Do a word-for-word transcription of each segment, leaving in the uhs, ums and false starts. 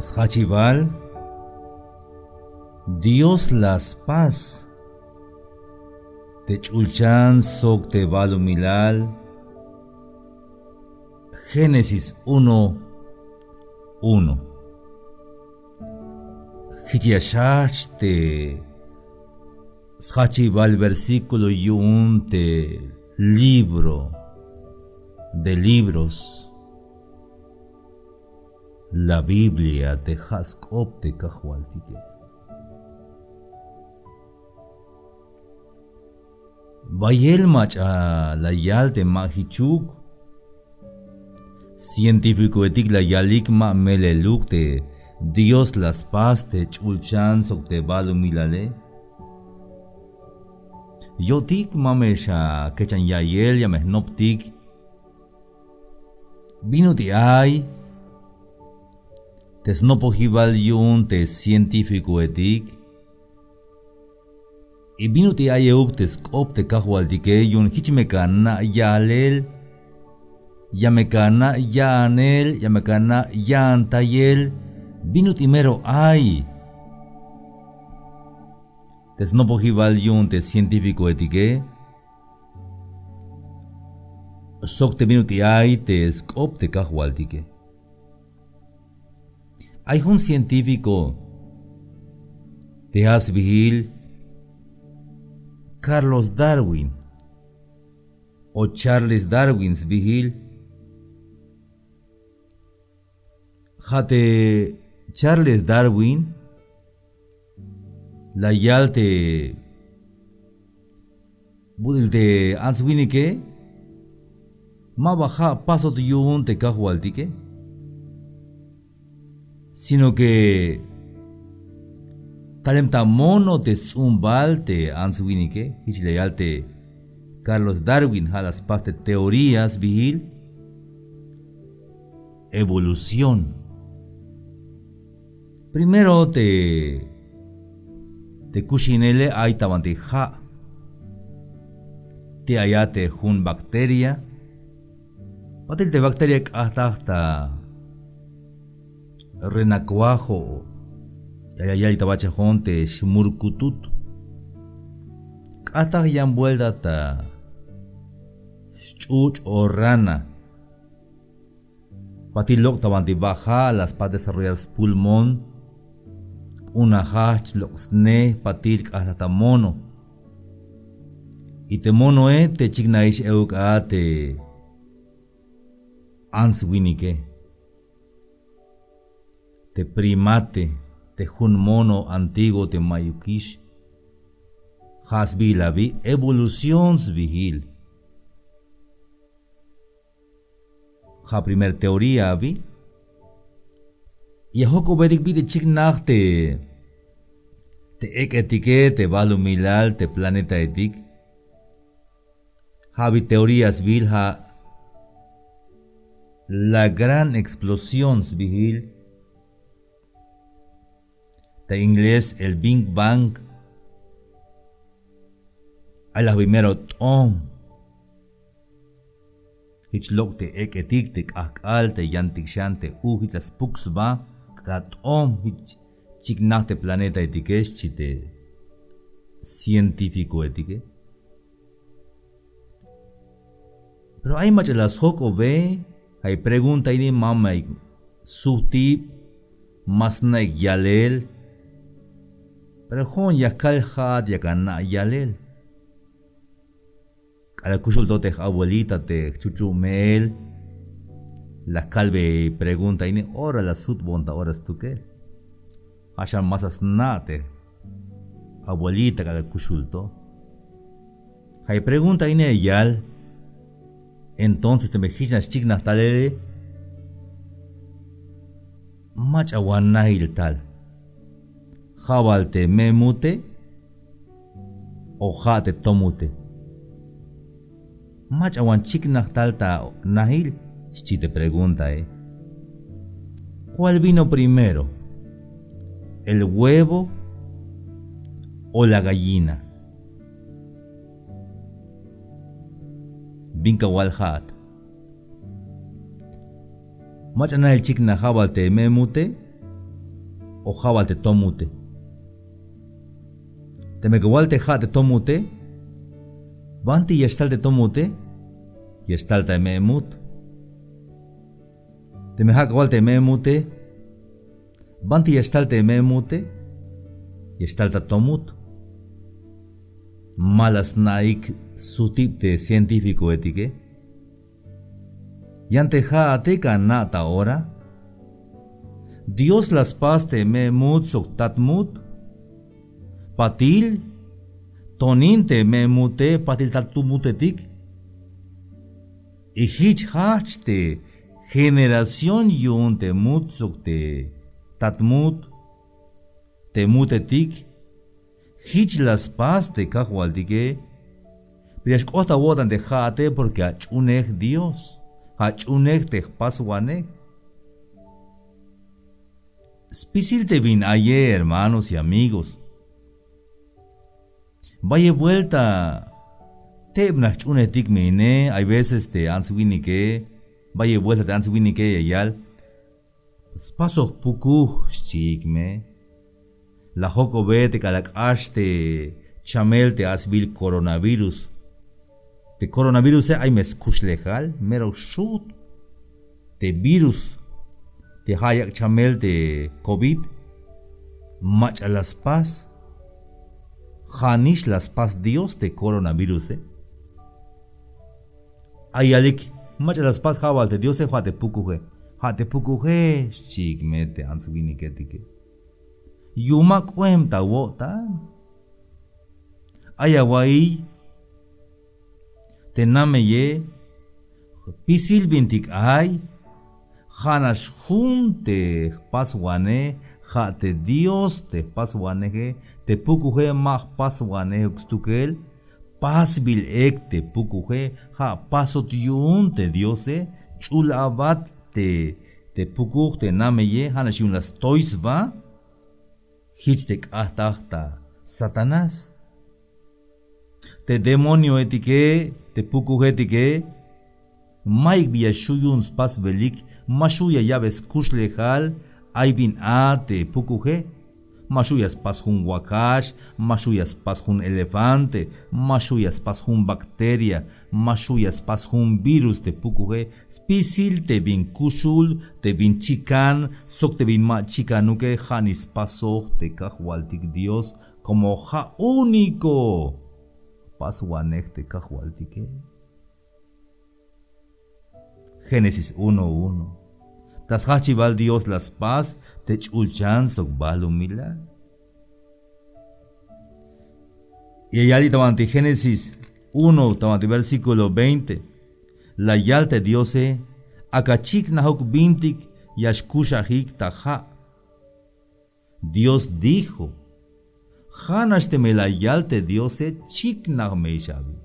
Sjachibal Dios la spas te ch'ulchan sok te balumilal. Génesis uno uno. Jich ya xjajch te sjachibal versículo yu'un te libro de libros, la Biblia te ja' sk'op te Kajwaltike. Bayel mach'a la yal te ma jichuk. Científicoetik la yalik ma meleluk te Dios la spas te ch'ulchan sok te balumilale. Yo'tik ma me xakechan ya'iyel, ya me jnoptik bin ut'il ay te snopojibal yu'un te científicoetik. Y bin ut'il ay euk te sk'op te Kajwaltike yu'un jich me kana' ya'iyel, ya me kana' ya'iyel, ya me kana' ya'iytayel bin ut'il mero ay te snopojibal yu'un te científicoetike sok te bin ut'il ay te sk'op te Kajwaltike. Ay jun científico te ja' sbiil Carlos Darwin o Charles Darwin sbiil. Ja' te Charles Darwin la yal te but'il te ants winike ma ba ja' pasot yu'un te Kajwaltike, sino que talem ta mono te sts'umbal te ants winike. Jich la yal te Carlos Darwin, ja' la spas te teoría sbiil evolución. Primero te te kuxinele ay ta banti ja'. Te ay a te jun bacteria. Patil te bacteria k'ajtaj ta renacuajo, ya ya yalik ta bachejon te xmurkutut. K'ajtaj yan vuelta ta xch'uch' o rana. Patil lok' ta banti ba ja', la spas desarrollar spulmón, k'un ajajch, lok' sne, patil k'ajtaj ta mono. Y te monoe te chiknajix euk a te ants winike. Te primate, te jun mono antiguo te ma'yukix. Ja' sbiil abi evolución sbiil. Ja' primer teoría abi. Ya jojk'obetik bi te chiknaj te te ek'etike, te balumilal, te planetaetik. Ja' abi teoría sbiil ja' la gran explosión sbiil. Ta inglés el Big Bang. Ay la jbi mero t'om. Jich lok' te ek'etik, te k'ajk'al, te yantik xan, te u, jich la spuk sba, k'alal t'om jich chiknaj te planetaetike, xchi te científicoetike. Pero ay mach'a la sjojk'obe, ja' i pregunta ini ma me sujtib, ma sna'ik yalel. Pero jo'on ya kal ja'at yak ana' yalel. K'alal kuxul to te j-abuelita, te jchuchub me'el, la kalbe pregunta ini, ora la sutbon ta ora stukel. Ja' xan ma sna' te abuelita k'alal kuxul to. Ja' i pregunta ini ya yal. Entonces teme jich nax chiknaj talele, mach'a wan najil tal. Ja' bal te me'mute o ja' te tomute. Mach'a wan chiknaj tal ta najil, xchi te preguntae. ¿Cuál vino primero? ¿El huevo o la gallina? Bin kawal ja'at. Mach'a najil chiknaj, ja' bal te me'mute o ja' bal te tomute? Teme kawal te ja' te tomute, banti ya xtal te tomute? Ya xtal ta me'mut. Teme ja' kawal te me'mute, banti ya xtal te me'mute? Ya xtal ta tomut. Ma la sna'ik sutib te científicoetike. Yan te ja'ate ka na' ta ora. Dios la spas te me'mut sok tatmut. Patil tonin te me'mute, patil tatmutetik. Y jich jajch te generación yu'un te mut sok te tatmut, te mutetik. Jich la spas te Kajwaltike. Pero ya xk'ot awo'tan te ja'ate porque ach'unej Dios, ach'unej te jpaswanej. Spisil te bin aye, hermanos y amigos. Bayel buelta teb nax jch'uunejtik me ine, hay veces te ants winike, bayel buelta te ants winike ya yal: "Spasoj pukuj", xchiik me. La jojk'obe te k'alal k'ax te chamel te asbil coronavirus. Te coronaviruse ay me skuxlejal, mero xut te virus te ja' yak' chamel te covid. Mach'a la spas. Ja'nix la spas Dios te coronaviruse. Ay yalik: "Mach'a la spas ja' bal te Diose, ja' te pukuje, ja' te pukuje", xchiik me te ants winiketike. Yu'un ma k'oem ta awo'tan. Ay awa'iy te nameye, spisil bintik ay, ja' nax jun te jpaswanej, ja' te Dios te jpaswaneje. Te pukuje ma jpaswanejuk stukel. Pasbil ek te pukuje, ja' pasot yu'un te Diose. Ch'ul abat te, te pukuj te nameye, ja' nax yu'un la stoy sba. Jich te k'ajtaj ta Satanás. Te demonioetike, te pukujetike, mayuk bi ya xju' yu'un spasbelik, ma xju' ya ya'be skuxlejal. Ay bin a te pukuje. Ma xju' ya spas jun wakax, ma xju' ya spas jun elefante, ma xju' ya spas jun bacteria, ma xju' ya spas jun virus te pukuje. Spisil te bin kuxul, te bin chikan sok te bin ma chikanuke, ja'nix spasoj te Kajwaltik Dios, como ja' único jpaswanej te Kajwaltike. Génesis uno uno. Ta sjajchibal Dios la spas te ch'ulchan sok balumilal. Ya yal ta banti Génesis uno, ta banti versículo veinte. La yal te Diose: "Ak'a chiknajuk bintik ya xkuxajik ta ja'". Dios dijo. Ja' nax teme la yal te Diose, chiknaj me ix abi.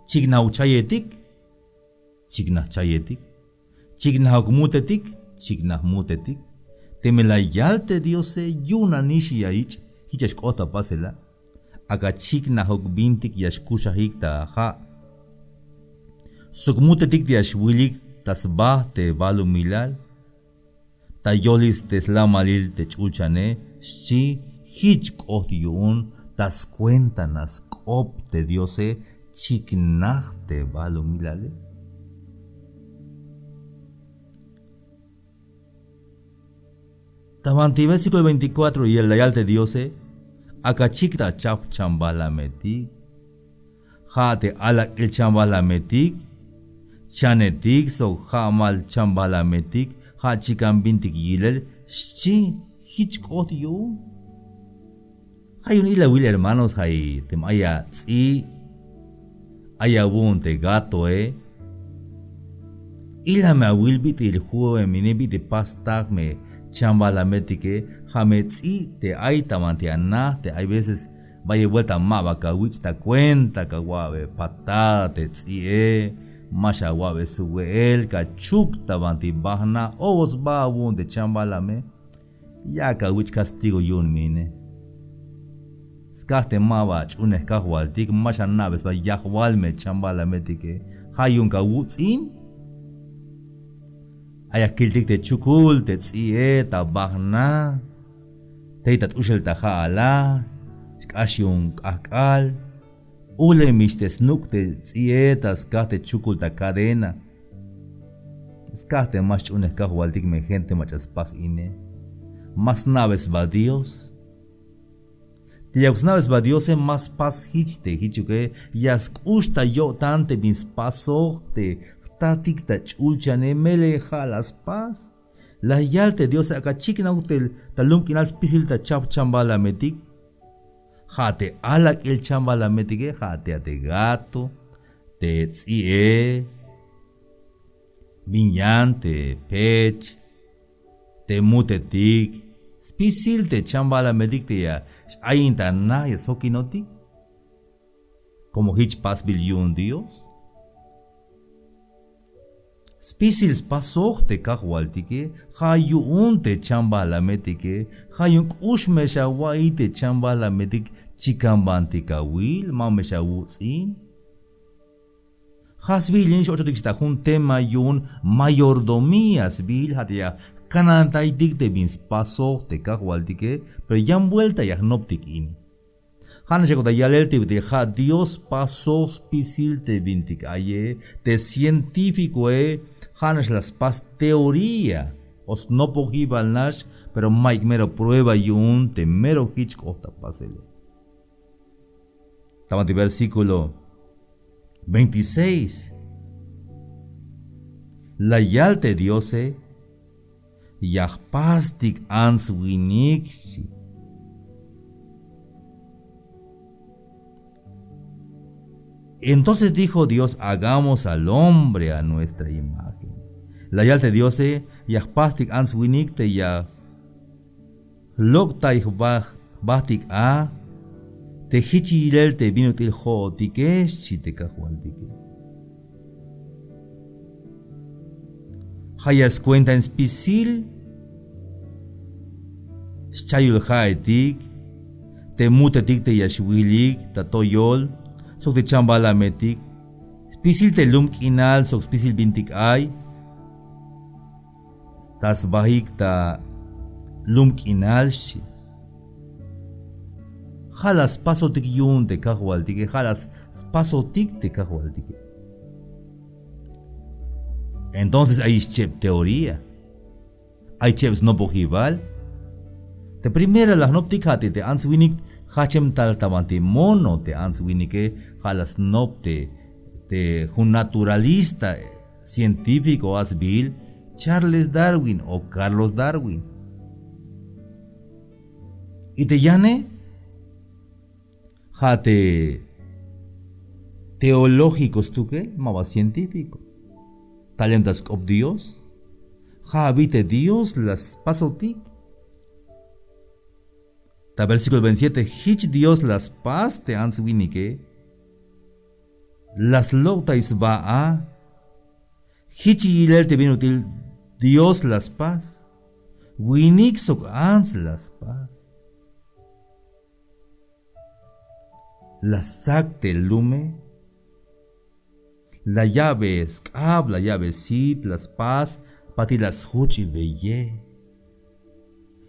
Chiknajuk chayetik, chiknaj chayetik. Chiknajuk mutetik, chiknaj mutetik. Teme la yal te Diose, yu'un nanix ya yich', jich ya xk'ot ta pasel a. Ak'a chiknajuk bintik ya xkuxajik ta ja' sok mutetik te ya xwilik ta sba te balumilal, ta yolil te slamalil te ch'ulchane, xchi. Jich k'ot yu'un ta skuenta nax sk'op te Diose, chiknaj te balumilale. Ta banti versículo veinticuatro, ya la yal te Diose: "Ak'a chik ta chajp chambalametik, ja' te alak'il chambalametik, chanetik sok ja'mal chambalametik, ja' chikan bintik yilel", xchi. Jich k'ot yu'un. Ja' yu'un ilawil, hermanos, ja'i teme ay ats'i', ay awu'un te gatoe, ila me awil bit'il ju'em ine, bit'il pastaj me chambalametike. Ja' me ts'i' te ay ta banti ana, te ay veces bayel buelta ma ba kawich' ta cuenta, kawa'be patada te ts'i'e, ma xawa'be swe'el, kachuk ta banti bajna, o sba awu'un te chambalame. Ya kawich' castigo yu'un me ine. Skaj te ma ba ach'unej Kajwaltik, ma xana'be sba yajwal me chambalametike. Ja' yu'un kawuts'in. Ay ya kiltik te chukul te ts'i'e ta bajna. Tey ta t'uxel ta ja'ala. Xk'ax yu'un k'ajk'al. Ulemix te snuk' te ts'i'e ta skaj te chukul ta cadena. Skaj te ma xch'unej Kajwaltik, me gente mach'a spas ine. Ma sna'be sba Dios. Te yakuk sna'be sba Diose, ma spas jich te jichuke. Ya sk'ux ta yo'tan te bin spasoj te jtatik ta ch'ulchane, melel ja' la spas. La yal te Diose, ak'a chiknajuk te ta lum k'inal spisil ta chajp chambalametik. Ja' te alak'il chambalametike, ja' te, a te gato, te ts'i'e, bin yan te pech, te mutetik, spisil te chambalametik te ya x-ayin ta na ya sjokinotik. Como jich pasbil yu'un Dios. Spisil spasoj te Kajwaltike, ja' yu'un te chambalametike, ja' yu'un k'ux me xawa'iy te chambalametik chikan bantik awil, ma me xawuts'in. Ja' sbiil ini x-ochotik ta jun tema yu'un mayordomía sbiil, ja' te ya jkanantaytik te bin spasoj te Kajwaltike, pero yan vuelta ya jnoptik ini. Ja'nax yakuk ta yalel te bit'il ja' Dios spasoj spisil te bintik aye, te científicoe, ja'nax la spas teoría o snopojibal nax, pero mayuk mero prueba yu'un te mero jich k'ot ta pasele. Ta banti versículo veintiséis. La yal te Diose, ya jpastik ants winik, xchi. Entonces dijo Dios: "Hagamos al hombre a nuestra imagen." La yal te Diose, ya jpastik ants winik te ya jlok'tay jba, jbatik a te jich yilel te bin ut'il jo'otike, xchi te Kajwaltike. Ja' ya skuentain spisil schayul ja'etik, te mutetik te ya xwilik ta toyol, sok te chambalametik, spisil te lum k'inal sok spisil bintik ay ta sbaik ta lum k'inal, xchi. Ja' la spasotik yu'un te Kajwaltike, ja' la spasotik te Kajwaltike. Entonces ay ix cheb teoría, ay cheb snopojibal. Te primera la jnoptik ja' te, te ants winik, jachem tal ta banti mono te ants winike, ja' la snop te, te jun naturalista, científico a sbiil, Charles Darwin o Carlos Darwin. Y te yane, ja' te teológico stukel, maba científico. Talem ta sk'op Dios. Ja' abi te Dios la spasotik. Ta versículo veintisiete, jich Dios la spas te ants winike. La slok'tay sba a. Jich yilel te bin ut'il Dios la spas. Winik sok ants la spas. La stsak te lume. La ya'be sk'ab, la ya'be sit, la spas, patil la sjuch'beye.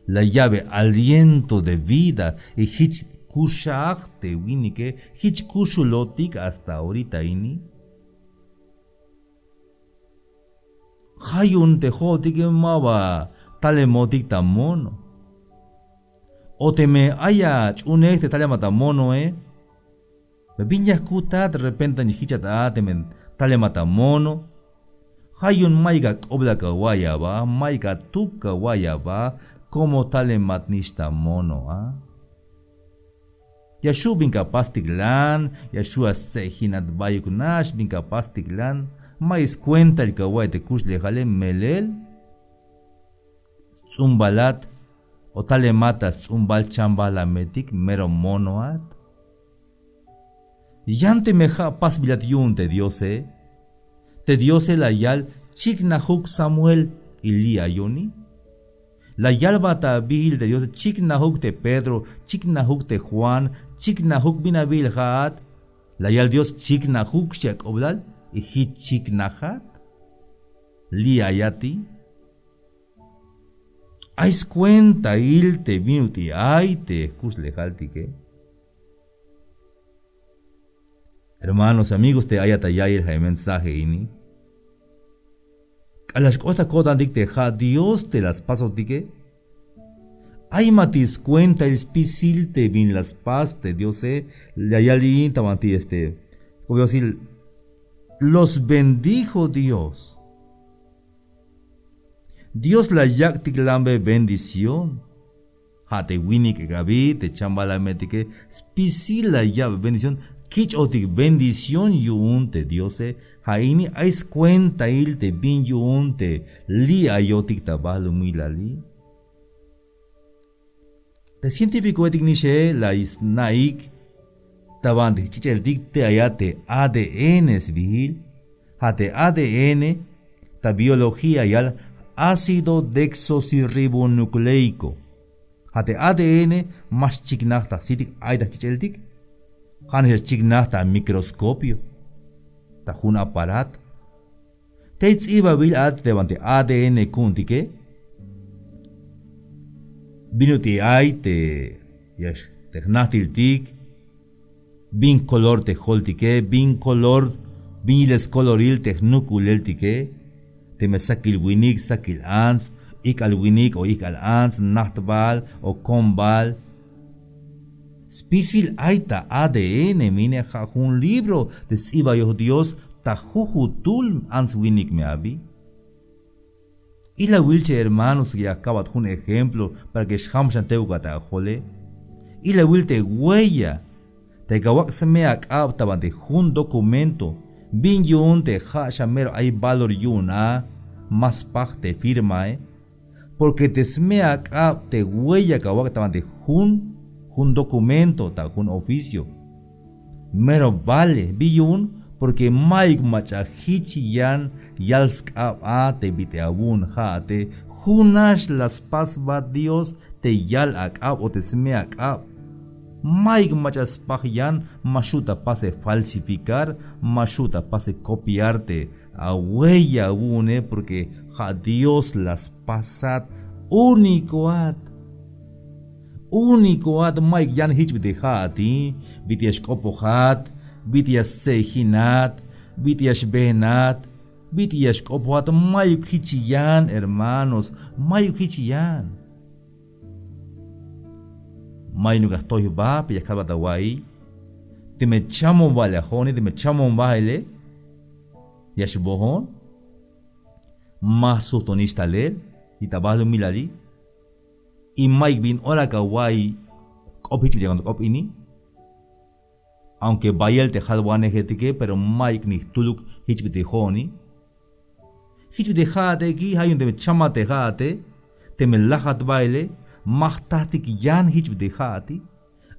La ya'be aliento de vida, y jich kuxaj te winike, jich kuxulotik hasta ahorita ini. Ja' yu'un te jo'otike maba talemotik ta mono. O teme ay ach'unej te talemat ta monoe, me bin ya jkutat, repente nix jichat a teme talemat ta mono. Ja' yu'un mayuk ak'oblal kawa'iy aba, mayuk atuk kawa'iy aba, como talematnix ta mono a. Ya xju' bin ka pastiklan, ya xju' a stse'jinat bayuk nax bin ka pastiklan, mayuk skuentail kawa'iy te kuxlejale melel sts'umbalat o talemat ta sts'umbal chambalametik mero monoat. Yan teme ja' pasbilat yu'un te Diose, te Diose la yal chiknajuk Samuel, y li' ayoni. La yalbat ta bijil te Diose chiknajuk te Pedro, chiknajuk te Juan, chiknajuk bin abiil ja'at. La yal Dios chiknajuk xchi ak'oblal, y jich chiknajat. Li' ayati. Ay skuentail te bin ut'il ay te jkuxlejaltike. Hermanos, amigos, te ayat ta ya'iyel ja' mensaje ini. K'alal xk'ot ta ko'tantik te ja' Dios te la spasotike. Ay ma ti' skuentail spisil te bin la spas te Diose, la yal in ta banti este, como Dios, los bendijo Dios. Dios la yak'tik lambe bendición. Ja' te winik abi, te chambalametike, spisil la ya'be bendición, kich'otik bendición yu'un te Diose. Ja' ini ay skuentail te bin yu'un te li' ayotik ta balumilali. Te científicoetik nixe la sna'ik ta banti jch'ich'eltik te ayat te A D N sbiil. Ja' te A D N ta biología yal ácido desoxirribonucleico. Ja' te A D N ma xchiknaj ta jsitik, ay ta jch'ich'eltik. Ja' nax ya xchiknaj ta microscopio, ta jun aparato. Tey ts'ibabil a te banti A D N ku'untike, bin ut'il ay te, ya x-, te jnajtiltik, bin color te joltike, bin color, bin yilel skoloril te jnukuleltike, teme sakil winik, sakil ants, ijk'al winik o ijk'al ants, najtbal o kombal. Spisil ay ta A D N, mine, ja' jun libro te sts'ibayoj Dios ta jujutul ants winik me abi. Ilawil che hermanos, ya jka'bat jun ejemplo para que xjam xan tebuk a ta ajole. Ilawil te huella te ya kawak' sme ak'ab ta banti jun documento, bin yu'un te ja' xan mero ay valor yu'un a, ma spaj te firmae. Porque te sme ak'ab te huella kawak' ta banti jun, jun documento ta jun oficio, mero vale. Bi yu'un, porque mayuk mach'a jich yan yal sk'ab a te bit'il awu'un ja'ate, junax la spasbat Dios te yal ak'ab o te sme ak'ab. Mayuk mach'a spaj yan, ma xu' ta pase falsificar, ma xu' ta pase copiar te ahuella awu'une, porque ja' Dios la spasat, únicoat. Únicoat, mayuk yan jich bit'il ja'ati, bit'il ya xk'opojat, bit'il ya stse'ejinat, bit'il ya xbeenat, bit'il ya xk'opojat, mayuk jich yan, hermanos, mayuk jich yan. Mayuk ya jtoy jba, pero ya kalbat awa'iy. Teme chamon bal ya jo'one, teme chamon bajele, ya xbojon. Ma sujtonix talel, y ta balumilali. Y mayuk bin ora ka awa'iy k'op jich bit'il ya k'op ini. Aunque bayel te jalwanejetike, pero mayuk ni jtuluk jich bit'il jo'oni. Jich bit'il ja'ate ki, ja' yu'un teme chamat te ja'ate, teme lajat baele, ma jtatik yan jich bit'il ja'ati.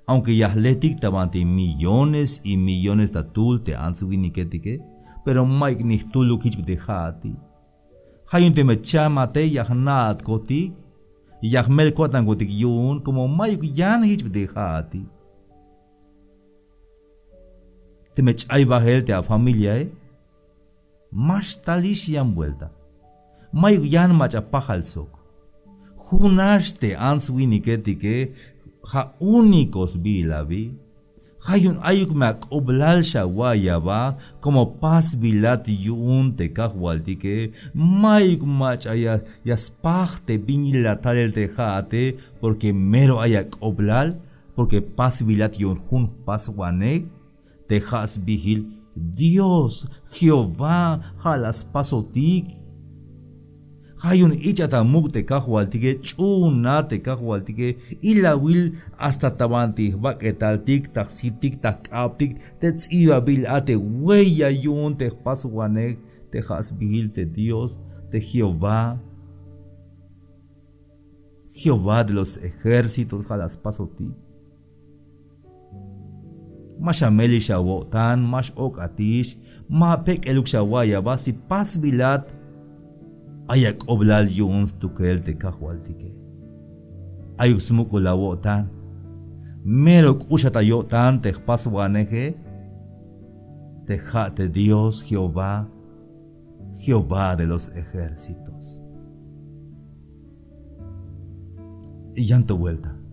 Aunque ya jletik ta banti millones y millones ta tul te ants winiketike, pero mayuk ni jtuluk jich bit'il ja'ati. Ja' yu'un teme chamate ya jna'atkotik, ya jmel ko'tankotik yu'un, como mayuk yan jich bit'il ja'ati. Teme ch'ay bajel te afamiliae, ma xtalix yan vuelta. Mayuk yan mach'a pajal sok. Junax te ants winiketike, ja' único sbiil abi. Ja' yu'un ayuk me ak'oblal xawa'iy aba, como pasbilat yu'un te kajwaltike, mayuk mach'a ya, ya spaj te bin yilel atalel te ja'ate, porque mero ay ak'oblal, porque pasbilat yu'un jun jpaswanej, te ja' sbiil Dios, Jehová, ja' la spasotik. Ja' yu'un ich'a ta muk' te kajwaltike, ch'uuna te kajwaltike, ilawil hasta ta banti jbak'etaltik, ta jsitik, ta jk'abtik, te ts'ibabil a te huella yu'un te jpaswanej, te ja' sbiil te Dios, te Jehová. Jehová de los ejércitos ja' la spasotik. Ma xamelix awo'tan, ma x-ok'atix, ma apek'eluk xawa'iy aba, si pasbilat ay ak'oblal yu'un stukel te kajwaltike. Ayuk smuk'ul awo'tan. Mero k'uxat ayo'tan te jpaswaneje, te ja' te Dios Jehová, Jehová de los ejércitos. Yan to buelta